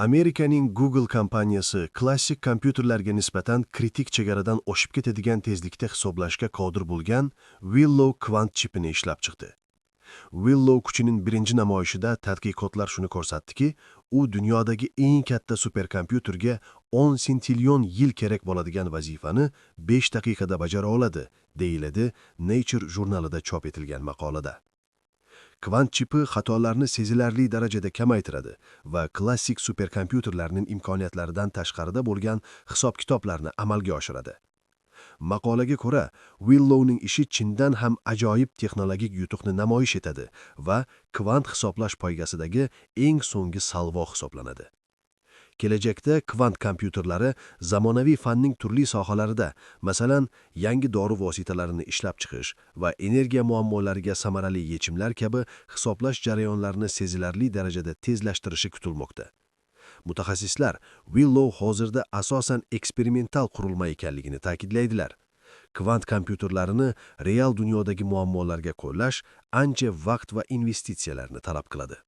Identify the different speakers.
Speaker 1: Amerikaning Google kompaniyasi klassik kompyuterlarga nisbatan kritik chegaradan oshib ketadigan tezlikda hisoblashga qodir bo'lgan Willow kvant chipini ishlab chiqdi. Willow kuchining birinchi namoyishida tadqiqotlar shuni ko'rsatdiki, u dunyodagi eng katta superkompyuterga 10 sentillion yil kerak bo'ladigan vazifani 5 daqiqada bajara oladi, deyiladi Nature jurnalida chop etilgan maqolada. Kvant chipi xatolarni sezilarli darajada kamaytiradi va klassik superkompyuterlarning imkoniyatlaridan tashqarida bo'lgan hisob-kitoblarni amalga oshiradi. Maqolaga ko'ra, Willowning ishi chindan ham ajoyib texnologik yutuqni namoyish etadi va kvant hisoblash poygasidagi eng so'nggi salvo hisoblanadi. Kelajakda kvant kompyuterlari zamonaviy fanning turli sohalarida, masalan, yangi dori vositalarini ishlab chiqish va energiya muammolariga samarali yechimlar kabi hisoblash jarayonlarini sezilarli darajada tezlashtirishi kutilmoqda. Mutaxassislar Willow hozirda asosan eksperimental qurilma ekanligini ta'kidlaydilar. Kvant kompyuterlarini real dunyodagi muammolarga qo'llash ancha vaqt va investitsiyalarni talab qiladi.